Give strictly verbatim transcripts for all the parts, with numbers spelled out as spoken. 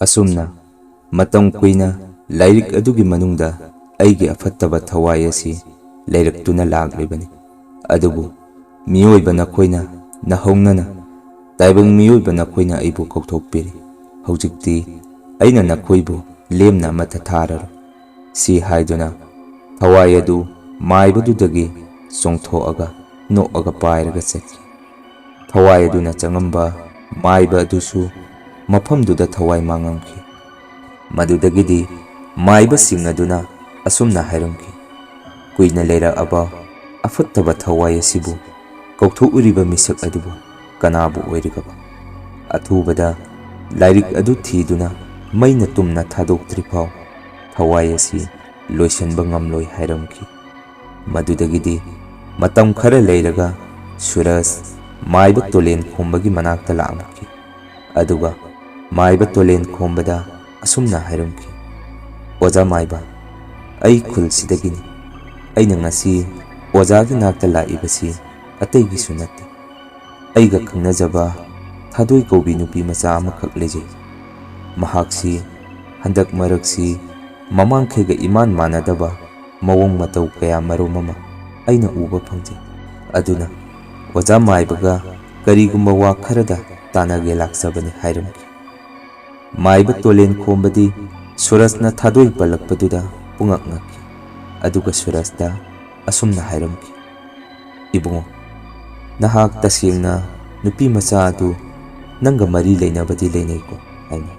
ꯑꯁꯨꯝꯅ ꯃꯇꯝ ꯀꯨꯏꯅ ꯂꯥꯏꯔꯤꯛ ꯑꯗꯨꯒꯤ ꯃꯅꯨꯡꯗ ꯑꯩꯒꯤ ꯑꯐꯠꯇꯕ ꯊꯋꯥꯏ ꯑꯁꯤ ꯂꯩꯔꯛꯇꯨꯅ ꯂꯥꯛꯂꯤꯕꯅꯤ꯫ ꯑꯗꯨꯕꯨ ꯃꯤꯑꯣꯏꯕ ꯅꯈꯣꯏꯅ ꯅꯍꯧꯅꯅ, ꯇꯥꯏꯕꯪ ꯃꯤꯑꯣꯏꯕ ꯅꯈꯣꯏꯅ ꯑꯩꯕꯨ ꯀꯧꯊꯣꯛꯄꯤꯔꯤ꯫ ꯍꯧꯖꯤꯛꯇꯤ ꯑꯩꯅ ꯅꯈꯣꯏꯕꯨ ꯂꯦꯝꯅ ꯑꯃꯠꯇ ꯊꯥꯔꯔꯣꯏ꯫ ꯁꯤ ꯍꯥꯏꯗꯨꯅ ꯊꯋꯥꯏ ꯑꯗꯨ ꯃꯥꯏꯕꯗꯨꯗꯒꯤ ꯆꯣꯡꯊꯣꯛꯑꯒ ꯅꯣꯛꯑꯒ ꯄꯥꯏꯔꯒ ꯆꯠꯈꯤ꯫ ꯊꯋꯥꯏ ꯑꯗꯨꯅ ꯆꯪꯉꯝꯕ ꯃꯥꯏꯕ ꯑꯗꯨꯁꯨ ꯃꯐꯝꯗꯨꯗ ꯊꯋꯥꯏ ꯃꯥꯡꯉꯝꯈꯤ꯫ ꯃꯗꯨꯗꯒꯤꯗꯤ ꯃꯥꯏꯕꯁꯤꯡ ꯑꯗꯨꯅ ꯑꯁꯨꯝꯅ ꯍꯥꯏꯔꯝꯈꯤ, "ꯀꯨꯏꯅ ꯂꯩꯔꯛꯑꯕ ꯑꯐꯠꯇꯕ ꯊꯋꯥꯏ ꯑꯁꯤꯕꯨ ꯀꯧꯊꯣꯛꯎꯔꯤꯕ ꯃꯤꯁꯛ ꯑꯗꯨꯕꯨ ꯀꯅꯥꯕꯨ ꯑꯣꯏꯔꯤꯒꯕ? ꯑꯊꯨꯕꯗ ꯂꯥꯏꯔꯤꯛ ꯑꯗꯨ ꯊꯤꯗꯨꯅ ꯃꯩꯅ ꯇꯨꯝꯅ ꯊꯥꯗꯣꯛꯇ꯭ꯔꯤꯐꯥꯎ ꯊꯋꯥꯏ ꯑꯁꯤ ꯂꯣꯏꯁꯤꯟꯕ ꯉꯝꯂꯣꯏ" ꯍꯥꯏꯔꯝꯈꯤ꯫ ꯃꯗꯨꯗꯒꯤꯗꯤ ꯃꯇꯝ ꯈꯔ ꯂꯩꯔꯒ ꯁꯨꯔꯖ ꯃꯥꯏꯕ ꯇꯣꯂꯦꯟ ꯈꯣꯝꯕꯒꯤ ꯃꯅꯥꯛꯇ ꯂꯥꯛꯂꯝꯈꯤ꯫ ꯑꯗꯨꯒ ꯃꯥꯏꯕ ꯇꯣꯂꯦꯟ ꯈꯣꯝꯕꯗ ꯑꯁꯨꯝꯅ ꯍꯥꯏꯔꯝꯈꯤ, "ꯑꯣꯖꯥ ꯃꯥꯏꯕ, ꯑꯩ ꯈꯨꯜꯁꯤꯗꯒꯤꯅꯤ꯫ ꯑꯩꯅ ꯉꯁꯤ ꯑꯣꯖꯥꯒꯤ ꯅꯥꯛꯇ ꯂꯥꯛꯏꯕꯁꯤ ꯑꯇꯩꯒꯤꯁꯨ ꯅꯠꯇꯦ꯫ ꯑꯩꯒ ꯈꯪꯅꯖꯕ ꯊꯥꯗꯣꯏ ꯀꯧꯕꯤ ꯅꯨꯄꯤ ꯃꯆꯥ ꯑꯃꯈꯛ ꯂꯩꯖꯩ꯫ ꯃꯍꯥꯛꯁꯤ ꯍꯟꯗꯛ ꯃꯔꯛꯁꯤ ꯃꯃꯥꯡꯈꯩꯒ ꯏꯃꯥꯟ ꯃꯥꯟꯅꯗꯕ ꯃꯑꯣꯡ ꯃꯇꯧ ꯀꯌꯥ ꯃꯔꯨꯝ ꯑꯃ ꯑꯩꯅ ꯎꯕ ꯐꯪꯖꯩ꯫ ꯑꯗꯨꯅ ꯑꯣꯖꯥ ꯃꯥꯏꯕꯒ ꯀꯔꯤꯒꯨꯝꯕ ꯋꯥ ꯈꯔꯗ ꯇꯥꯟꯅꯒꯦ ꯂꯥꯛꯆꯕꯅꯤ" ꯍꯥꯏꯔꯝꯈꯤ꯫ ꯃꯥꯏꯕ ꯇꯣꯂꯦꯟ ꯈꯣꯝꯕꯗꯤ ꯁꯨꯔꯖꯅ ꯊꯥꯗꯣꯏ ꯄꯜꯂꯛꯄꯗꯨꯗ ꯄꯨꯡꯉꯛ ꯉꯛꯈꯤ꯫ ꯑꯗꯨꯒ ꯁꯨꯔꯖꯇ ꯑꯁꯨꯝꯅ ꯍꯥꯏꯔꯝꯈꯤ, "ꯏꯕꯨꯡꯉꯣ, ꯅꯍꯥꯛ ꯇꯁꯦꯡꯅ ꯅꯨꯄꯤ ꯃꯆꯥ ꯑꯗꯨ ꯅꯪꯒ ꯃꯔꯤ ꯂꯩꯅꯕꯗꯤ ꯂꯩꯅꯩꯀꯣ?" ꯍꯥꯏꯅ꯫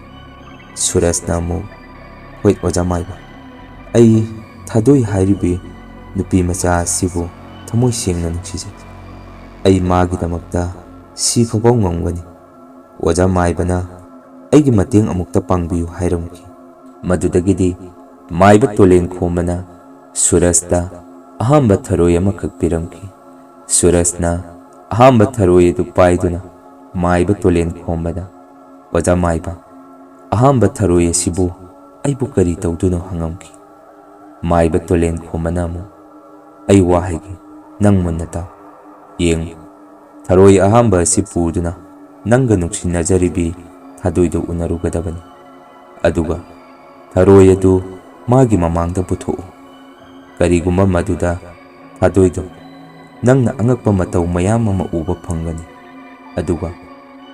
ꯁꯨꯔꯖꯅ ꯑꯃꯨꯛ, "ꯍꯣꯏ ꯑꯣꯖꯥ ꯃꯥꯏꯕ, ꯑꯩ ꯊꯥꯗꯣꯏ ꯍꯥꯏꯔꯤꯕꯤ ꯅꯨꯄꯤ ꯃꯆꯥ ꯑꯁꯤꯕꯨ ꯊꯃꯣꯏ ꯁꯦꯡꯅ ꯅꯨꯡꯁꯤꯖꯩ꯫ ꯑꯩ ꯃꯥꯒꯤꯗꯃꯛꯇ ꯁꯤ ꯐꯥꯎꯕ ꯉꯝꯒꯅꯤ꯫ ꯑꯣꯖꯥ ꯃꯥꯏꯕꯅ ꯑꯩꯒꯤ ꯃꯇꯦꯡ ꯑꯃꯨꯛꯇ ꯄꯥꯡꯕꯤꯌꯨ" ꯍꯥꯏꯔꯝꯈꯤ꯫ ꯃꯗꯨꯗꯒꯤꯗꯤ ꯃꯥꯏꯕ ꯇꯣꯂꯦꯟ ꯈꯣꯝꯕꯅ ꯁꯨꯔꯖꯇ ꯑꯍꯥꯝꯕ ꯊꯔꯣꯏ ꯑꯃꯈꯛ ꯄꯤꯔꯝꯈꯤ꯫ ꯁꯨꯔꯖꯅ ꯑꯍꯥꯝꯕ ꯊꯔꯣꯏ ꯑꯗꯨ ꯄꯥꯏꯗꯨꯅ ꯃꯥꯏꯕ ꯇꯣꯂꯦꯟ ꯈꯣꯝꯕꯗ, "ꯑꯣꯖꯥ ꯃꯥꯏꯕ, ꯑꯍꯥꯝꯕ ꯊꯔꯣꯏ ꯑꯁꯤꯕꯨ ꯑꯩꯕꯨ ꯀꯔꯤ ꯇꯧꯗꯣꯏꯅꯣ?" ꯍꯪꯉꯝꯈꯤ꯫ ꯃꯥꯏꯕ ꯇꯣꯂꯦꯟ ꯈꯣꯝꯕꯅ ꯑꯃꯨꯛ, "ꯑꯩ ꯋꯥ ꯍꯥꯏꯒꯦ, ꯅꯪ ꯃꯨꯟꯅ ꯇꯥꯎ꯫ ꯌꯦꯡꯉꯨ, ꯊꯔꯣꯏ ꯑꯍꯥꯝꯕ ꯑꯁꯤ ꯄꯨꯗꯨꯅ ꯅꯪꯒ ꯅꯨꯡꯁꯤꯅꯖꯔꯤꯕꯤ ꯊꯥꯗꯣꯏꯗꯨ ꯎꯅꯔꯨꯒꯗꯕꯅꯤ꯫ ꯑꯗꯨꯒ ꯊꯔꯣꯏ ꯑꯗꯨ ꯃꯥꯒꯤ ꯃꯃꯥꯡꯗ ꯄꯨꯊꯣꯛꯎ꯫ ꯀꯔꯤꯒꯨꯝꯕ ꯃꯗꯨꯗ ꯊꯥꯗꯣꯏꯗꯣ ꯅꯪꯅ ꯑꯉꯛꯄ ꯃꯇꯧ ꯃꯌꯥꯝ ꯑꯃ ꯎꯕ ꯐꯪꯒꯅꯤ꯫ ꯑꯗꯨꯒ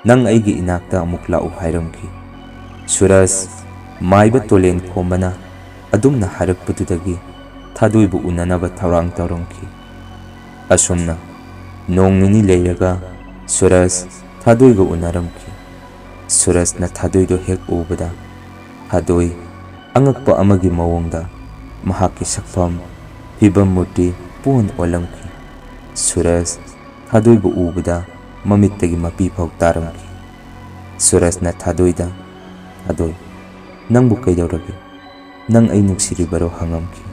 ꯅꯪ ꯑꯩꯒꯤ ꯏꯅꯥꯛꯇ ꯑꯃꯨꯛ ꯂꯥꯛꯎ ꯍꯥꯏꯔꯝꯈꯤ꯫ ꯁꯨꯔꯖ ꯃꯥꯏꯕ ꯇꯣꯂꯦꯟ ꯈꯣꯝꯕꯅ ꯑꯗꯨꯝꯅ ꯍꯥꯏꯔꯛꯄꯗꯨꯗꯒꯤ ꯊꯥꯗꯣꯏꯕꯨ ꯎꯅꯅꯕ ꯊꯧꯔꯥꯡ ꯇꯧꯔꯝꯈꯤ꯫ ꯑꯁꯨꯝꯅ ꯅꯣꯡ ꯅꯤꯅꯤ ꯂꯩꯔꯒ ꯁꯨꯔꯖ ꯊꯥꯗꯣꯏꯒ ꯎꯅꯔꯝꯈꯤ꯫ ꯁꯨꯔꯖꯅ ꯊꯥꯗꯣꯏꯗꯣ ꯍꯦꯛ ꯎꯕꯗ ꯊꯥꯗꯣꯏ ꯑꯉꯛꯄ ꯑꯃꯒꯤ ꯃꯑꯣꯡꯗ ꯃꯍꯥꯛꯀꯤ ꯁꯛꯐꯝ, ꯐꯤꯕꯝ ꯃꯨꯔꯇꯤ ꯄꯨꯝꯅ ꯑꯣꯜꯂꯝꯈꯤ꯫ ꯁꯨꯔꯖ ꯊꯥꯗꯣꯏꯕꯨ ꯎꯕꯗ ꯃꯃꯤꯠꯇꯒꯤ ꯃꯄꯤ ꯐꯥꯎ ꯇꯥꯔꯝꯈꯤ꯫ ꯁꯨꯔꯖꯅ ꯊꯥꯗꯣꯏꯗ, "ꯊꯥꯗꯣꯏ, ꯅꯪꯕꯨ ꯀꯩꯗꯧꯔꯒꯦ? ꯅꯪ ꯑꯩ ꯅꯨꯡꯁꯤꯔꯤꯕꯔꯣ?" ꯍꯪꯉꯝꯈꯤ꯫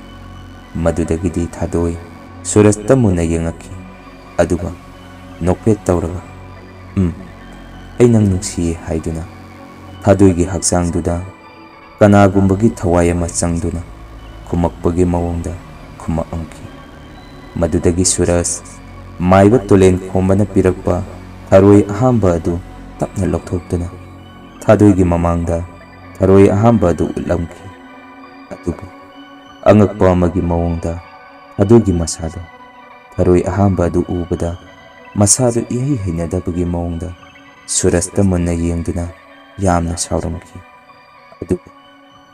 ꯃꯗꯨꯗꯒꯤꯗꯤ ꯊꯥꯗꯣꯏ ꯁꯨꯔꯖꯇ ꯃꯨꯟꯅ ꯌꯦꯡꯉꯛꯈꯤ꯫ ꯑꯗꯨꯒ ꯅꯣꯛꯐꯦꯠ ꯇꯧꯔꯒ, "ꯎꯝ, ꯑꯩ ꯅꯪ ꯅꯨꯡꯁꯤꯌꯦ" ꯍꯥꯏꯗꯨꯅ ꯊꯥꯗꯣꯏꯒꯤ ꯍꯛꯆꯥꯡꯗꯨꯗ ꯀꯅꯥꯒꯨꯝꯕꯒꯤ ꯊꯋꯥꯏ ꯑꯃ ꯆꯪꯗꯨꯅ ꯈꯨꯝꯃꯛꯄꯒꯤ ꯃꯑꯣꯡꯗ ꯈꯨꯝꯃꯛꯑꯝꯈꯤ꯫ ꯃꯗꯨꯗꯒꯤ ꯁꯨꯔꯖ ꯃꯥꯏꯕ ꯇꯣꯂꯦꯟ ꯈꯣꯝꯕꯅ ꯄꯤꯔꯛꯄ ꯊꯔꯣꯏ ꯑꯍꯥꯝꯕ ꯑꯗꯨ ꯇꯞꯅ ꯂꯧꯊꯣꯛꯇꯨꯅ ꯊꯥꯗꯣꯏꯒꯤ ꯃꯃꯥꯡꯗ ꯊꯔꯣꯏ ꯑꯍꯥꯝꯕ ꯑꯗꯨ ꯎꯠꯂꯝꯈꯤ꯫ ꯑꯗꯨꯕꯨ ꯑꯉꯛꯄ ꯑꯃꯒꯤ ꯃꯑꯣꯡꯗ ꯊꯥꯗꯣꯏꯒꯤ ꯃꯁꯥꯗꯣ ꯊꯔꯣꯏ ꯑꯍꯥꯝꯕ ꯑꯗꯨ ꯎꯕꯗ ꯃꯁꯥꯗꯨ ꯏꯍꯩ ꯍꯩꯅꯗꯕꯒꯤ ꯃꯑꯣꯡꯗ ꯁꯨꯔꯖꯇ ꯃꯨꯟꯅ ꯌꯦꯡꯗꯨꯅ ꯌꯥꯝꯅ ꯁꯥꯎꯔꯝꯈꯤ꯫ ꯑꯗꯨꯒ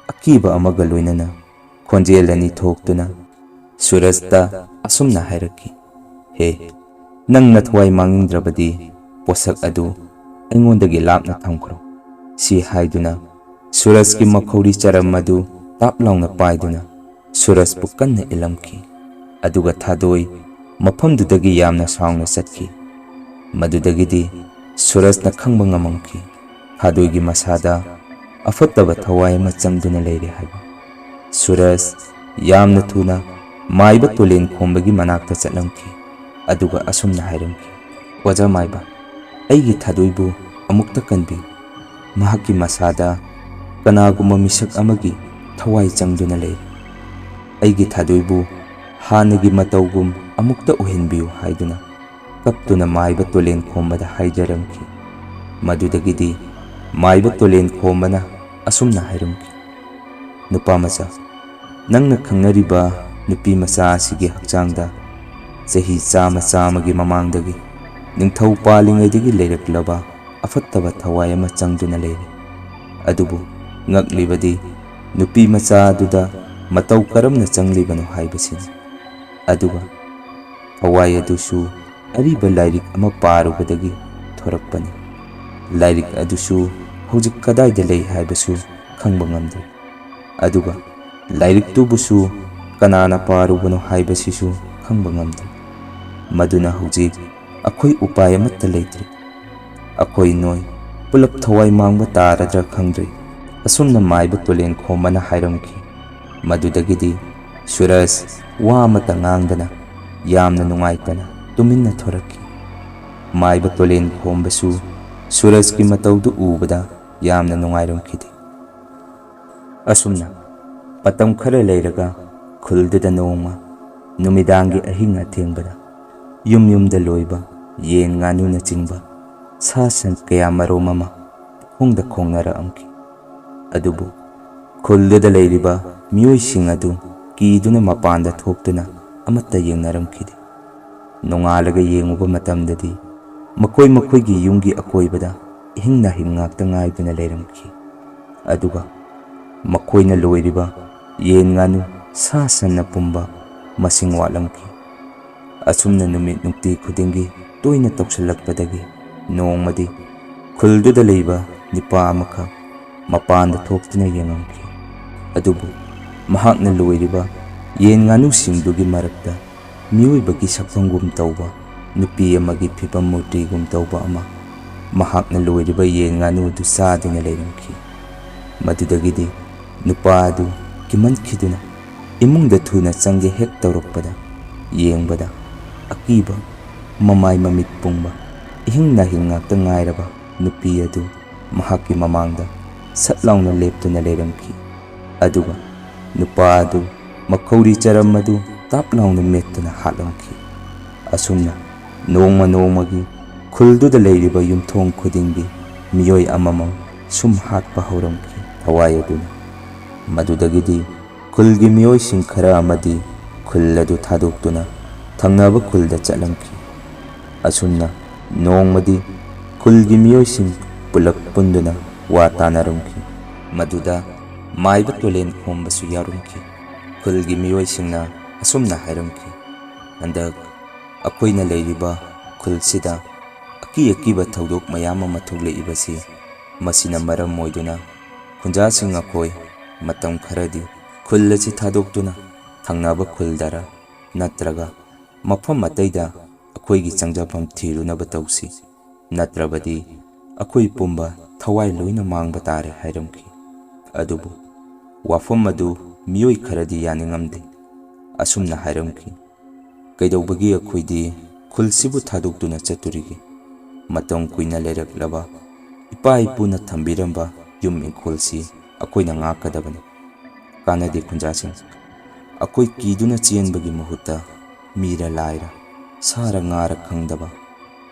ꯑꯀꯤꯕ ꯑꯃꯒ ꯂꯣꯏꯅꯅ ꯈꯣꯟꯖꯦꯜ ꯑꯅꯤ ꯊꯣꯛꯇꯨꯅ ꯁꯨꯔꯖꯇ ꯑꯁꯨꯝꯅ ꯍꯥꯏꯔꯛꯈꯤ, "ꯍꯦ, ꯅꯪ ꯅꯊ꯭ꯋꯥꯏ ꯃꯥꯡꯅꯤꯡꯗ꯭ꯔꯕꯗꯤ ꯄꯣꯠꯁꯛ ꯑꯗꯨ ꯑꯩꯉꯣꯟꯗꯒꯤ ꯂꯥꯞꯅ ꯊꯝꯈ꯭ꯔꯣ"꯫ ꯁꯤ ꯍꯥꯏꯗꯨꯅ ꯁꯨꯔꯖꯀꯤ ꯃꯈꯧꯔꯤ ꯆꯔꯝ ꯑꯗꯨ ꯇꯥꯞ ꯂꯥꯎꯅ ꯄꯥꯏꯗꯨꯅ ꯁꯨꯔꯖꯄꯨ ꯀꯟꯅ ꯏꯜꯂꯝꯈꯤ꯫ ꯑꯗꯨꯒ ꯊꯥꯗꯣꯏ ꯃꯐꯝꯗꯨꯗꯒꯤ ꯌꯥꯝꯅ ꯁꯥꯎꯅ ꯆꯠꯈꯤ꯫ ꯃꯗꯨꯗꯒꯤꯗꯤ ꯁꯨꯔꯖꯅ ꯈꯪꯕ ꯉꯝꯃꯝꯈꯤ, ꯊꯥꯗꯣꯏꯒꯤ ꯃꯁꯥꯗ ꯑꯐꯠꯇꯕ ꯊꯋꯥꯏ ꯑꯃ ꯆꯪꯗꯨꯅ ꯂꯩꯔꯦ ꯍꯥꯏꯕ꯫ ꯁꯨꯔꯖ ꯌꯥꯝꯅ ꯊꯨꯅ ꯃꯥꯏꯕ ꯇꯣꯂꯦꯟ ꯈꯣꯝꯕꯒꯤ ꯃꯅꯥꯛꯇ ꯆꯠꯂꯝꯈꯤ, ꯑꯗꯨꯒ ꯑꯁꯨꯝꯅ ꯍꯥꯏꯔꯝꯈꯤ, "ꯑꯣꯖꯥ ꯃꯥꯏꯕ, ꯑꯩꯒꯤ ꯊꯥꯗꯣꯏꯕꯨ ꯑꯃꯨꯛꯇ ꯀꯟꯕꯤꯌꯨ꯫ ꯃꯍꯥꯛꯀꯤ ꯃꯁꯥꯗ ꯀꯅꯥꯒꯨꯝꯕ ꯃꯤꯁꯛ ꯑꯃꯒꯤ ꯊꯋꯥꯏ ꯆꯪꯗꯨꯅ ꯂꯩꯔꯤ꯫ ꯑꯩꯒꯤ ꯊꯥꯗꯣꯏꯕꯨ ꯍꯥꯟꯅꯒꯤ ꯃꯇꯧꯒꯨꯝ ꯑꯃꯨꯛꯇ ꯑꯣꯏꯍꯟꯕꯤꯌꯨ" ꯍꯥꯏꯗꯨꯅ ꯀꯞꯇꯨꯅ ꯃꯥꯏꯕ ꯇꯣꯂꯦꯟ ꯈꯣꯝꯕꯗ ꯍꯥꯏꯖꯔꯝꯈꯤ꯫ ꯃꯗꯨꯗꯒꯤꯗꯤ ꯃꯥꯏꯕ ꯇꯣꯂꯦꯟ ꯈꯣꯝꯕꯅ ꯑꯁꯨꯝꯅ ꯍꯥꯏꯔꯝꯈꯤ, "ꯅꯨꯄꯥ ꯃꯆꯥ, ꯅꯪꯅ ꯈꯪꯅꯔꯤꯕ ꯅꯨꯄꯤ ꯃꯆꯥ ꯑꯁꯤꯒꯤ ꯍꯛꯆꯥꯡꯗ ꯆꯍꯤ ꯆꯥꯝꯃ ꯆꯥꯝꯃꯒꯤ ꯃꯃꯥꯡꯗꯒꯤ ꯅꯤꯡꯊꯧ ꯄꯥꯜꯂꯤꯉꯩꯗꯒꯤ ꯂꯩꯔꯛꯂꯕ ꯑꯐꯠꯇꯕ ꯊꯋꯥꯏ ꯑꯃ ꯆꯪꯗꯨꯅ ꯂꯩꯔꯤ꯫ ꯑꯗꯨꯕꯨ ꯉꯛꯂꯤꯕꯗꯤ ꯅꯨꯄꯤ ꯃꯆꯥ ꯑꯗꯨꯗ ꯃꯇꯧ ꯀꯔꯝꯅ ꯆꯪꯂꯤꯕꯅꯣ ꯍꯥꯏꯕꯁꯤꯅꯤ꯫ ꯑꯗꯨꯒ ꯊꯋꯥꯏ ꯑꯗꯨꯁꯨ ꯑꯔꯤꯕ ꯂꯥꯏꯔꯤꯛ ꯑꯃ ꯄꯥꯔꯨꯕꯗꯒꯤ ꯊꯣꯔꯛꯄꯅꯤ꯫ ꯂꯥꯏꯔꯤꯛ ꯑꯗꯨꯁꯨ ꯍꯧꯖꯤꯛ ꯀꯗꯥꯏꯗ ꯂꯩ ꯍꯥꯏꯕꯁꯨ ꯈꯪꯕ ꯉꯝꯗ꯭ꯔꯦ꯫ ꯑꯗꯨꯒ ꯂꯥꯏꯔꯤꯛꯇꯨꯕꯨꯁꯨ ꯀꯅꯥꯅ ꯄꯥꯔꯨꯕꯅꯣ ꯍꯥꯏꯕꯁꯤꯁꯨ ꯈꯪꯕ ꯉꯝꯗ꯭ꯔꯦ꯫ ꯃꯗꯨꯅ ꯍꯧꯖꯤꯛ ꯑꯩꯈꯣꯏ ꯎꯄꯥꯏ ꯑꯃꯠꯇ ꯂꯩꯇ꯭ꯔꯦ꯫ ꯑꯩꯈꯣꯏ ꯅꯣꯏ ꯄꯨꯂꯞ ꯊꯋꯥꯏ ꯃꯥꯡꯕ ꯇꯥꯔꯗ꯭ꯔꯥ ꯈꯪꯗ꯭ꯔꯦ," ꯑꯁꯨꯝꯅ ꯃꯥꯏꯕ ꯇꯣꯂꯦꯟ ꯈꯣꯝꯕꯅ ꯍꯥꯏꯔꯝꯈꯤ꯫ ꯃꯗꯨꯗꯒꯤꯗꯤ ꯁꯨꯔꯖ ꯋꯥ ꯑꯃꯠꯇ ꯉꯥꯡꯗꯅ ꯌꯥꯝꯅ ꯅꯨꯡꯉꯥꯏꯇꯅ ꯇꯨꯃꯤꯟꯅ ꯊꯣꯔꯛꯈꯤ꯫ ꯃꯥꯏꯕ ꯇꯣꯂꯦꯟ ꯈꯣꯝꯕꯁꯨ ꯁꯨꯔꯖꯀꯤ ꯃꯇꯧꯗꯨ ꯎꯕꯗ ꯌꯥꯝꯅ ꯅꯨꯡꯉꯥꯏꯔꯝꯈꯤꯗꯦ꯫ ꯑꯁꯨꯝꯅ ꯃꯇꯝ ꯈꯔ ꯂꯩꯔꯒ ꯈꯨꯜꯗꯨꯗ ꯅꯣꯡꯃ ꯅꯨꯃꯤꯗꯥꯡꯒꯤ ꯑꯍꯤꯡ ꯑꯊꯦꯡꯕꯗ ꯌꯨꯝ ꯌꯨꯝꯗ ꯂꯣꯏꯕ ꯌꯦꯟ ꯉꯥꯅꯨꯅꯆꯤꯡꯕ ꯁꯥ ꯁꯟ ꯀꯌꯥ ꯃꯔꯨꯝ ꯑꯃ ꯈꯣꯡꯗ ꯈꯣꯡꯅꯔꯛꯑꯝꯈꯤ꯫ ꯑꯗꯨꯕꯨ ꯈꯨꯜꯗꯨꯗ ꯂꯩꯔꯤꯕ ꯃꯤꯑꯣꯏꯁꯤꯡ ꯑꯗꯨ ꯀꯤꯗꯨꯅ ꯃꯄꯥꯟꯗ ꯊꯣꯛꯇꯨꯅ ꯑꯃꯠꯇ ꯌꯦꯡꯅꯔꯝꯈꯤꯗꯦ꯫ ꯅꯣꯡꯉꯥꯜꯂꯒ ꯌꯦꯡꯉꯨꯕ ꯃꯇꯝꯗꯗꯤ ꯃꯈꯣꯏ ꯃꯈꯣꯏꯒꯤ ꯌꯨꯝꯒꯤ ꯑꯀꯣꯏꯕꯗ ꯏꯍꯤꯡ ꯅꯥꯍꯤꯡ ꯉꯥꯛꯇ ꯉꯥꯏꯗꯨꯅ ꯂꯩꯔꯝꯈꯤ꯫ ꯑꯗꯨꯒ ꯃꯈꯣꯏꯅ ꯂꯣꯏꯔꯤꯕ ꯌꯦꯟ ꯉꯥꯅꯨ ꯁꯥ ꯁꯟꯅ ꯄꯨꯝꯕ ꯃꯁꯤꯡ ꯋꯥꯠꯂꯝꯈꯤ꯫ ꯑꯁꯨꯝꯅ ꯅꯨꯃꯤꯠ ꯅꯨꯡꯇꯤ ꯈꯨꯗꯤꯡꯒꯤ ꯇꯣꯏꯅ ꯇꯧꯁꯤꯜꯂꯛꯄꯗꯒꯤ ꯅꯣꯡꯃꯗꯤ ꯈꯨꯜꯗꯨꯗ ꯂꯩꯕ ꯅꯨꯄꯥ ꯑꯃꯈꯛ ꯃꯄꯥꯟꯗ ꯊꯣꯛꯇꯨꯅ ꯌꯦꯡꯉꯝꯈꯤ꯫ ꯑꯗꯨꯕꯨ ꯃꯍꯥꯛꯅ ꯂꯣꯏꯔꯤꯕ ꯌꯦꯟ ꯉꯥꯅꯨꯁꯤꯡꯗꯨꯒꯤ ꯃꯔꯛꯇ ꯃꯤꯑꯣꯏꯕꯒꯤ ꯁꯛꯐꯝꯒꯨꯝ ꯇꯧꯕ ꯅꯨꯄꯤ ꯑꯃꯒꯤ ꯐꯤꯕꯝ ꯃꯨꯔꯇꯤꯒꯨꯝ ꯇꯧꯕ ꯑꯃ ꯃꯍꯥꯛꯅ ꯂꯣꯏꯔꯤꯕ ꯌꯦꯟ ꯉꯥꯅꯨ ꯑꯗꯨ ꯆꯥꯗꯨꯅ ꯂꯩꯔꯝꯈꯤ꯫ ꯃꯗꯨꯗꯒꯤꯗꯤ ꯅꯨꯄꯥ ꯑꯗꯨ ꯀꯤꯃꯟꯈꯤꯗꯨꯅ ꯏꯃꯨꯡꯗ ꯊꯨꯅ ꯆꯪꯒꯦ ꯍꯦꯛ ꯇꯧꯔꯛꯄꯗ, ꯌꯦꯡꯕꯗ ꯑꯀꯤꯕ, ꯃꯃꯥꯏ ꯃꯃꯤꯠ ꯄꯨꯡꯕ, ꯏꯍꯤꯡ ꯅꯥꯍꯤꯡ ꯉꯥꯛꯇ ꯉꯥꯏꯔꯕ ꯅꯨꯄꯤ ꯑꯗꯨ ꯃꯍꯥꯛꯀꯤ ꯃꯃꯥꯡꯗ ꯁꯠ ꯂꯥꯎꯅ ꯂꯦꯞꯇꯨꯅ ꯂꯩꯔꯝꯈꯤ꯫ ꯑꯗꯨꯒ ꯅꯨꯄꯥ ꯑꯗꯨ ꯃꯈꯧꯔꯤ ꯆꯔꯝ ꯑꯗꯨ ꯇꯥꯞ ꯂꯥꯎꯅ ꯃꯦꯠꯇꯨꯅ ꯍꯥꯠꯂꯝꯈꯤ꯫ ꯑꯁꯨꯝꯅ ꯅꯣꯡꯃ ꯅꯣꯡꯃꯒꯤ ꯈꯨꯜꯗꯨꯗ ꯂꯩꯔꯤꯕ ꯌꯨꯝꯊꯣꯡ ꯈꯨꯗꯤꯡꯒꯤ ꯃꯤꯑꯣꯏ ꯑꯃꯃꯝ ꯁꯨꯝ ꯍꯥꯠꯄ ꯍꯧꯔꯝꯈꯤ꯫ ꯊꯋꯥꯏ ꯑꯗꯨꯅ꯫ ꯃꯗꯨꯗꯒꯤꯗꯤ ꯈꯨꯜꯒꯤ ꯃꯤꯑꯣꯏꯁꯤꯡ ꯈꯔ ꯑꯃꯗꯤ ꯈꯨꯜ ꯑꯗꯨ ꯊꯥꯗꯣꯛꯇꯨꯅ ꯊꯪꯅꯕ ꯈꯨꯜꯗ ꯆꯠꯂꯝꯈꯤ꯫ ꯑꯁꯨꯝꯅ ꯅꯣꯡꯃꯗꯤ ꯈꯨꯜꯒꯤ ꯃꯤꯑꯣꯏꯁꯤꯡ ꯄꯨꯂꯞ ꯄꯨꯟꯗꯨꯅ ꯋꯥ ꯇꯥꯅꯔꯝꯈꯤ꯫ ꯃꯗꯨꯗ ꯃꯥꯏꯕ ꯇꯨꯂꯦꯟ ꯈꯣꯝꯕꯁꯨ ꯌꯥꯎꯔꯝꯈꯤ꯫ ꯈꯨꯜꯒꯤ ꯃꯤꯑꯣꯏꯁꯤꯡꯅ ꯑꯁꯨꯝꯅ ꯍꯥꯏꯔꯝꯈꯤ, "ꯍꯟꯗꯛ ꯑꯩꯈꯣꯏꯅ ꯂꯩꯔꯤꯕ ꯈꯨꯜꯁꯤꯗ ꯑꯀꯤ ꯑꯀꯤꯕ ꯊꯧꯗꯣꯛ ꯃꯌꯥꯝ ꯑꯃ ꯊꯣꯛꯂꯛꯏꯕꯁꯤ, ꯃꯁꯤꯅ ꯃꯔꯝ ꯑꯣꯏꯗꯨꯅ ꯈꯨꯟꯖꯥꯁꯤꯡ ꯑꯩꯈꯣꯏ ꯃꯇꯝ ꯈꯔꯗꯤ ꯈꯨꯜ ꯑꯁꯤ ꯊꯥꯗꯣꯛꯇꯨꯅ ꯊꯪꯅꯕ ꯈꯨꯜꯗꯔ ꯅꯠꯇ꯭ꯔꯒ ꯃꯐꯝ ꯑꯇꯩꯗ ꯑꯩꯈꯣꯏꯒꯤ ꯆꯪꯖꯐꯝ ꯊꯤꯔꯨꯅꯕ ꯇꯧꯁꯤ, ꯅꯠꯇ꯭ꯔꯕꯗꯤ ꯑꯩꯈꯣꯏ ꯄꯨꯝꯕ ꯊꯋꯥꯏ ꯂꯣꯏꯅ ꯃꯥꯡꯕ ꯇꯥꯔꯦ" ꯍꯥꯏꯔꯝꯈꯤ꯫ ꯑꯗꯨꯕꯨ ꯋꯥꯐꯝ ꯑꯗꯨ ꯃꯤꯑꯣꯏ ꯈꯔꯗꯤ ꯌꯥꯅꯤꯡꯉꯝꯗꯦ꯫ ꯑꯁꯨꯝꯅ ꯍꯥꯏꯔꯝꯈꯤ, "ꯀꯩꯗꯧꯕꯒꯤ ꯑꯩꯈꯣꯏꯗꯤ ꯈꯨꯜꯁꯤꯕꯨ ꯊꯥꯗꯣꯛꯇꯨꯅ ꯆꯠꯇꯣꯔꯤꯒꯦ? ꯃꯇꯝ ꯀꯨꯏꯅ ꯂꯩꯔꯛꯂꯕ ꯏꯄꯥ ꯏꯄꯨꯅ ꯊꯝꯕꯤꯔꯝꯕ ꯌꯨꯝ ꯏꯪꯈꯣꯜꯁꯤ ꯑꯩꯈꯣꯏꯅ ꯉꯥꯛꯀꯗꯕꯅꯤ꯫ ꯀꯥꯟꯅꯗꯦ ꯈꯨꯟꯖꯥꯁꯤꯡ, ꯑꯩꯈꯣꯏ ꯀꯤꯗꯨꯅ ꯆꯦꯟꯕꯒꯤ ꯃꯍꯨꯠꯇ ꯃꯤꯔ ꯂꯥꯏꯔ, ꯁꯥꯔ ꯉꯥꯔ ꯈꯪꯗꯕ,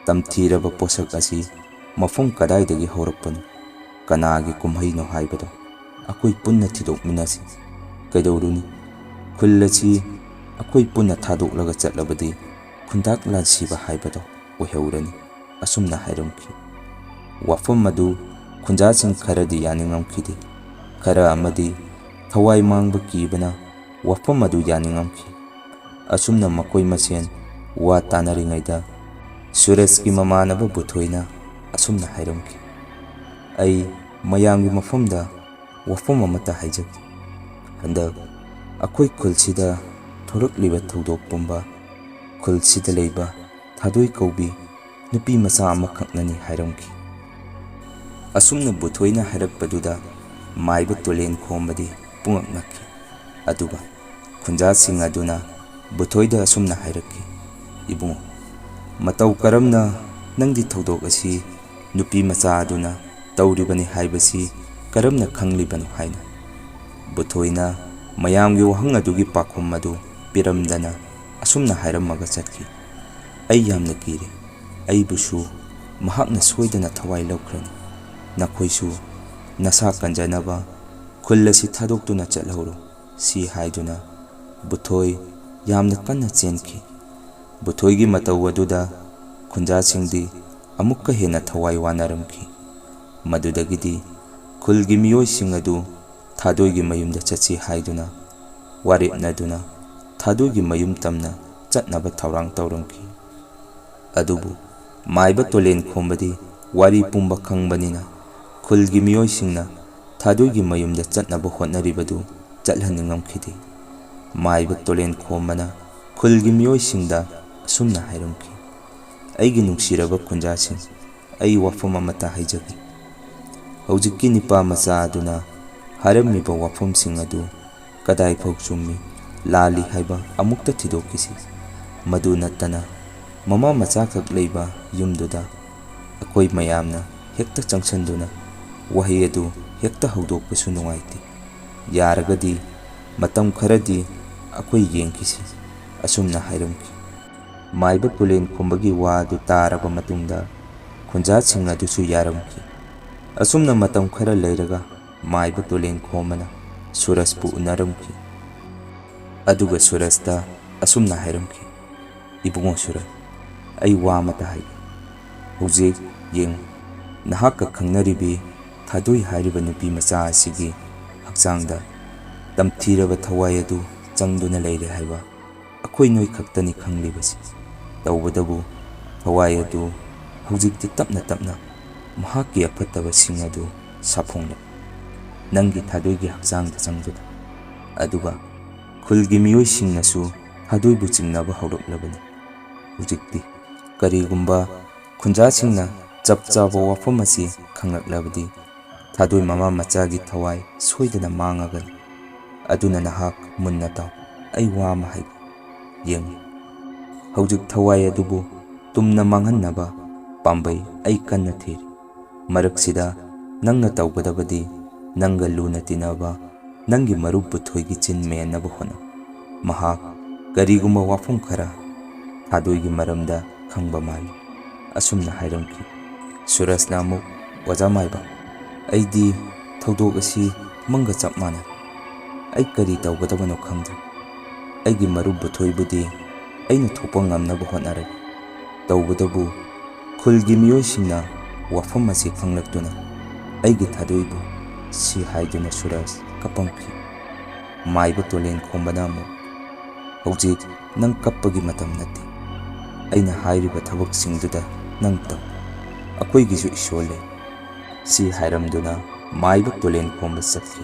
ꯇꯝꯊꯤꯔꯕ ꯄꯣꯠꯁꯛ ꯑꯁꯤ ꯃꯐꯝ ꯀꯗꯥꯏꯗꯒꯤ ꯍꯧꯔꯛꯄꯅꯣ, ꯀꯅꯥꯒꯤ ꯀꯨꯝꯍꯩꯅꯣ ꯍꯥꯏꯕꯗꯣ ꯑꯩꯈꯣꯏ ꯄꯨꯟꯅ ꯊꯤꯗꯣꯛꯃꯤꯟꯅꯁꯤ꯫ ꯀꯩꯗꯧꯔꯨꯅꯤ, ꯈꯨꯜ ꯑꯁꯤ ꯑꯩꯈꯣꯏ ꯄꯨꯟꯅ ꯊꯥꯗꯣꯛꯂꯒ ꯆꯠꯂꯕꯗꯤ ꯈꯨꯟꯗꯥꯛ ꯂꯥꯟꯁꯤꯕ ꯍꯥꯏꯕꯗꯣ ꯑꯣꯏꯍꯧꯔꯅꯤ" ꯑꯁꯨꯝꯅ ꯍꯥꯏꯔꯝꯈꯤ꯫ ꯋꯥꯐꯝ ꯑꯗꯨ ꯈꯨꯟꯖꯥꯁꯤꯡ ꯈꯔꯗꯤ ꯌꯥꯅꯤꯡꯉꯝꯈꯤꯗꯦ꯫ ꯈꯔ ꯑꯃꯗꯤ ꯊꯋꯥꯏ ꯃꯥꯡꯕ ꯀꯤꯕꯅ ꯋꯥꯐꯝ ꯑꯗꯨ ꯌꯥꯅꯤꯡꯉꯝꯈꯤ꯫ ꯑꯁꯨꯝꯅ ꯃꯈꯣꯏ ꯃꯁꯦꯟ ꯋꯥ ꯇꯥꯅꯔꯤꯉꯩꯗ ꯁꯨꯔꯖꯀꯤ ꯃꯃꯥꯟꯅꯕ ꯕꯨꯊꯣꯏꯅ ꯑꯁꯨꯝꯅ ꯍꯥꯏꯔꯝꯈꯤ, "ꯑꯩ ꯃꯌꯥꯝꯒꯤ ꯃꯐꯝꯗ ꯋꯥꯐꯝ ꯑꯃꯠꯇ ꯍꯥꯏꯖꯒꯦ꯫ ꯍꯟꯗꯛ ꯑꯩꯈꯣꯏ ꯈꯨꯜꯁꯤꯗ ꯊꯣꯔꯛꯂꯤꯕ ꯊꯧꯗꯣꯛ ꯄꯨꯝꯕ ꯈꯨꯜꯁꯤꯗ ꯂꯩꯕ ꯊꯥꯗꯣꯏ ꯀꯧꯕꯤ ꯅꯨꯄꯤ ꯃꯆꯥ ꯑꯃꯈꯛꯅꯅꯤ" ꯍꯥꯏꯔꯝꯈꯤ꯫ ꯑꯁꯨꯝꯅ ꯕꯨꯊꯣꯏꯅ ꯍꯥꯏꯔꯛꯄꯗꯨꯗ ꯃꯥꯏꯕ ꯇꯨꯂꯦꯟ ꯈꯣꯝꯕꯗꯤ ꯄꯨꯡꯉꯛ ꯉꯛꯈꯤ꯫ ꯑꯗꯨꯒ ꯈꯨꯟꯖꯥꯁꯤꯡ ꯑꯗꯨꯅ ꯕꯨꯊꯣꯏꯗ ꯑꯁꯨꯝꯅ ꯍꯥꯏꯔꯛꯈꯤ, "ꯏꯕꯨꯡꯉꯣ, ꯃꯇꯧ ꯀꯔꯝꯅ ꯅꯪꯗꯤ ꯊꯧꯗꯣꯛ ꯑꯁꯤ ꯅꯨꯄꯤ ꯃꯆꯥ ꯑꯗꯨꯅ ꯇꯧꯔꯤꯕꯅꯤ ꯍꯥꯏꯕꯁꯤ ꯀꯔꯝꯅ ꯈꯪꯂꯤꯕꯅꯣ?" ꯍꯥꯏꯅ꯫ ꯕꯨꯊꯣꯏꯅ ꯃꯌꯥꯝꯒꯤ ꯋꯥꯍꯪ ꯑꯗꯨꯒꯤ ꯄꯥꯎꯈꯨꯝ ꯑꯗꯨ ꯄꯤꯔꯝꯗꯅ ꯑꯁꯨꯝꯅ ꯍꯥꯏꯔꯝꯃꯒ ꯆꯠꯈꯤ, "ꯑꯩ ꯌꯥꯝꯅ ꯀꯤꯔꯦ꯫ ꯑꯩꯕꯨꯁꯨ ꯃꯍꯥꯛꯅ ꯁꯣꯏꯗꯅ ꯊꯋꯥꯏ ꯂꯧꯈ꯭ꯔꯅꯤ꯫ ꯅꯈꯣꯏꯁꯨ "ꯅꯁꯥ ꯀꯟꯖꯅꯕ ꯈꯨꯜ ꯑꯁꯤ ꯊꯥꯗꯣꯛꯇꯨꯅ ꯆꯠꯍꯧꯔꯣ" ꯁꯤ ꯍꯥꯏꯗꯨꯅ ꯕꯨꯊꯣꯏ ꯌꯥꯝꯅ ꯀꯟꯅ ꯆꯦꯟꯈꯤ꯫ ꯕꯨꯊꯣꯏꯒꯤ ꯃꯇꯧ ꯑꯗꯨꯗ ꯈꯨꯟꯖꯥꯁꯤꯡꯗꯤ ꯑꯃꯨꯛꯀ ꯍꯦꯟꯅ ꯊꯋꯥꯏ ꯋꯥꯅꯔꯝꯈꯤ꯫ ꯃꯗꯨꯗꯒꯤꯗꯤ ꯈꯨꯜꯒꯤ ꯃꯤꯑꯣꯏꯁꯤꯡ ꯑꯗꯨ ꯊꯥꯗꯣꯏꯒꯤ ꯃꯌꯨꯝꯗ ꯆꯠꯁꯤ ꯍꯥꯏꯗꯨꯅ ꯋꯥꯔꯦꯞꯅꯗꯨꯅ ꯊꯥꯗꯣꯏꯒꯤ ꯃꯌꯨꯝ ꯇꯝꯅ ꯆꯠꯅꯕ ꯊꯧꯔꯥꯡ ꯇꯧꯔꯝꯈꯤ꯫ ꯑꯗꯨꯕꯨ ꯃꯥꯏꯕ ꯇꯣꯂꯦꯟ ꯈꯣꯝꯕꯗꯤ ꯋꯥꯔꯤ ꯄꯨꯝꯕ ꯈꯪꯕꯅꯤꯅ ꯈꯨꯜꯒꯤ ꯃꯤꯑꯣꯏꯁꯤꯡꯅ ꯊꯥꯗꯣꯏꯒꯤ ꯃꯌꯨꯝꯗ ꯆꯠꯅꯕ ꯍꯣꯠꯅꯔꯤꯕꯗꯨ ꯆꯠꯍꯟꯅꯤꯡꯉꯝꯈꯤꯗꯦ꯫ ꯃꯥꯏꯕ ꯇꯣꯂꯦꯟ ꯈꯣꯝꯕꯅ ꯈꯨꯜꯒꯤ ꯃꯤꯑꯣꯏꯁꯤꯡꯗ ꯑꯁꯨꯝꯅ ꯍꯥꯏꯔꯝꯈꯤ, "ꯑꯩꯒꯤ ꯅꯨꯡꯁꯤꯔꯕ ꯈꯨꯟꯖꯥꯁꯤꯡ, ꯑꯩ ꯋꯥꯐꯝ ꯑꯃꯇ ꯍꯥꯏꯖꯒꯦ꯫ ꯍꯧꯖꯤꯛꯀꯤ ꯅꯤꯄꯥ ꯃꯆꯥ ꯑꯗꯨꯅ ꯍꯥꯏꯔꯝꯃꯤꯕ ꯋꯥꯐꯝꯁꯤꯡ ꯑꯗꯨ ꯀꯗꯥꯏꯐꯥꯎ ꯆꯨꯝꯃꯤ, ꯂꯥꯜꯂꯤ ꯍꯥꯏꯕ ꯑꯃꯨꯛꯇ ꯊꯤꯗꯣꯛꯈꯤꯁꯤ꯫ ꯃꯗꯨ ꯅꯠꯇꯅ ꯃꯃꯥ ꯃꯆꯥꯈꯛ ꯂꯩꯕ ꯌꯨꯝꯗꯨꯗ ꯑꯩꯈꯣꯏ ꯃꯌꯥꯝꯅ ꯍꯦꯛꯇ ꯆꯪꯁꯤꯟꯗꯨꯅ ꯋꯥꯍꯩ ꯑꯗꯨ ꯍꯦꯛꯇ ꯍꯧꯗꯣꯛꯄꯁꯨ ꯅꯨꯡꯉꯥꯏꯇꯦ꯫ ꯌꯥꯔꯒꯗꯤ ꯃꯇꯝ ꯈꯔꯗꯤ ꯑꯩꯈꯣꯏ ꯌꯦꯡꯈꯤꯁꯤ" ꯑꯁꯨꯝꯅ ꯍꯥꯏꯔꯝꯈꯤ꯫ ꯃꯥꯏꯕ ꯇꯨꯂꯦꯟ ꯈꯨꯝꯕꯒꯤ ꯋꯥ ꯑꯗꯨ ꯇꯥꯔꯕ ꯃꯇꯨꯡꯗ ꯈꯨꯟꯖꯥꯁꯤꯡ ꯑꯗꯨꯁꯨ ꯌꯥꯔꯝꯈꯤ꯫ ꯑꯁꯨꯝꯅ ꯃꯇꯝ ꯈꯔ ꯂꯩꯔꯒ ꯃꯥꯏꯕ ꯇꯨꯂꯦꯟ ꯈꯣꯝꯕꯅ ꯁꯨꯔꯖꯄꯨ ꯎꯅꯔꯝꯈꯤ꯫ ꯑꯗꯨꯒ ꯁꯨꯔꯖꯇ ꯑꯁꯨꯝꯅ ꯍꯥꯏꯔꯝꯈꯤ, "ꯏꯕꯨꯡꯉꯣ ꯁꯨꯔꯖ, ꯑꯩ ꯋꯥ ꯑꯃꯇ ꯍꯥꯏꯒꯦ꯫ ꯍꯧꯖꯤꯛ ꯌꯦꯡꯉꯨ, ꯅꯍꯥꯛꯀ ꯈꯪꯅꯔꯤꯕꯤ ꯊꯥꯗꯣꯏ ꯍꯥꯏꯔꯤꯕ ꯅꯨꯄꯤ ꯃꯆꯥ ꯑꯁꯤꯒꯤ ꯍꯛꯆꯥꯡꯗ ꯇꯝꯊꯤꯔꯕ ꯊꯋꯥꯏ ꯑꯗꯨ ꯆꯪꯗꯨꯅ ꯂꯩꯔꯦ ꯍꯥꯏꯕ ꯑꯩꯈꯣꯏ ꯅꯣꯏ ꯈꯛꯇꯅꯤ ꯈꯪꯂꯤꯕꯁꯤ꯫ ꯇꯧꯕꯇꯕꯨ ꯊꯋꯥꯏ ꯑꯗꯨ ꯍꯧꯖꯤꯛꯇꯤ ꯇꯞꯅ ꯇꯞꯅ ꯃꯍꯥꯛꯀꯤ ꯑꯐꯠꯇꯕꯁꯤꯡ ꯑꯗꯨ ꯁꯥꯐꯣꯡꯂꯛꯏ, ꯅꯪꯒꯤ ꯊꯥꯗꯣꯏꯒꯤ ꯍꯛꯆꯥꯡꯗ ꯆꯪꯗꯨꯅ꯫ ꯑꯗꯨꯒ ꯈꯨꯜꯒꯤ ꯃꯤꯑꯣꯏꯁꯤꯡꯅꯁꯨ ꯊꯥꯗꯣꯏꯕꯨ ꯆꯤꯡꯅꯕ ꯍꯧꯔꯛꯂꯕꯅꯤ꯫ ꯍꯧꯖꯤꯛꯇꯤ ꯀꯔꯤꯒꯨꯝꯕ ꯈꯨꯟꯖꯥꯁꯤꯡꯅ ꯆꯞ ꯆꯥꯕ ꯋꯥꯐꯝ ꯑꯁꯤ ꯈꯪꯂꯛꯂꯕꯗꯤ ꯊꯥꯗꯣꯏ ꯃꯃꯥ ꯃꯆꯥꯒꯤ ꯊꯋꯥꯏ ꯁꯣꯏꯗꯅ ꯃꯥꯡꯉꯒꯅꯤ꯫ ꯑꯗꯨꯅ ꯅꯍꯥꯛ ꯃꯨꯟꯅ ꯇꯥꯎ, ꯑꯩ ꯋꯥ ꯑꯃ ꯍꯥꯏꯒꯦ꯫ ꯌꯦꯡꯉꯨ, ꯍꯧꯖꯤꯛ ꯊꯋꯥꯏ ꯑꯗꯨꯕꯨ ꯇꯨꯝꯅ ꯃꯥꯡꯍꯟꯅꯕ ꯄꯥꯝꯕꯩ ꯑꯩ ꯀꯟꯅ ꯊꯤꯔꯤ꯫ ꯃꯔꯛꯁꯤꯗ ꯅꯪꯅ ꯇꯧꯒꯗꯕꯗꯤ ꯅꯪꯒ ꯂꯨꯅ ꯇꯤꯟꯅꯕ ꯅꯪꯒꯤ ꯃꯔꯨꯞ ꯕꯨꯊꯣꯏꯒꯤ ꯆꯤꯟ ꯃꯦꯟꯅꯕ ꯍꯣꯠꯅꯧ꯫ ꯃꯍꯥꯛ ꯀꯔꯤꯒꯨꯝꯕ ꯋꯥꯐꯝ ꯈꯔ ꯊꯥꯗꯣꯏꯒꯤ ꯃꯔꯝꯗ ꯈꯪꯕ ꯃꯥꯜꯂꯤ" ꯑꯁꯨꯝꯅ ꯍꯥꯏꯔꯝꯈꯤ꯫ ꯁꯨꯔꯖꯅ ꯑꯃꯨꯛ, "ꯑꯣꯖꯥ ꯃꯥꯏꯕ, ꯑꯩꯗꯤ ꯊꯧꯗꯣꯛ ꯑꯁꯤ ꯃꯪꯒ ꯆꯞ ꯃꯥꯟꯅꯩ꯫ ꯑꯩ ꯀꯔꯤ ꯇꯧꯒꯗꯕꯅꯣ ꯈꯪꯗ꯭ꯔꯦ꯫ ꯑꯩꯒꯤ ꯃꯔꯨꯞ ꯕꯨꯊꯣꯏꯕꯨꯗꯤ ꯑꯩꯅ ꯊꯣꯛꯄ ꯉꯝꯅꯕ ꯍꯣꯠꯅꯔꯒꯦ꯫ ꯇꯧꯕꯇꯕꯨ ꯈꯨꯜꯒꯤ ꯃꯤꯑꯣꯏꯁꯤꯡꯅ ꯋꯥꯐꯝ ꯑꯁꯤ ꯈꯪꯂꯛꯇꯨꯅ ꯑꯩꯒꯤ ꯊꯥꯗꯣꯏꯕꯨ ꯁꯤ ꯍꯥꯏꯗꯨꯅ ꯁꯨꯔꯖ ꯀꯞꯄꯝꯈꯤ꯫ ꯃꯥꯏꯕ ꯇꯣꯂꯦꯟ ꯈꯣꯝꯕꯅ ꯑꯃꯨꯛ, "ꯍꯧꯖꯤꯛ ꯅꯪ ꯀꯞꯄꯒꯤ ꯃꯇꯝ ꯅꯠꯇꯦ꯫ ꯑꯩꯅ ꯍꯥꯏꯔꯤꯕ ꯊꯕꯛꯁꯤꯡꯗꯨꯗ ꯅꯪ ꯇꯧ꯫ ꯑꯩꯈꯣꯏꯒꯤꯁꯨ ꯏꯁꯣꯔ ꯂꯩ"꯫ ꯁꯤ ꯍꯥꯏꯔꯝꯗꯨꯅ ꯃꯥꯏꯕ ꯇꯣꯂꯦꯟ ꯈꯣꯝꯕ ꯆꯠꯈꯤ꯫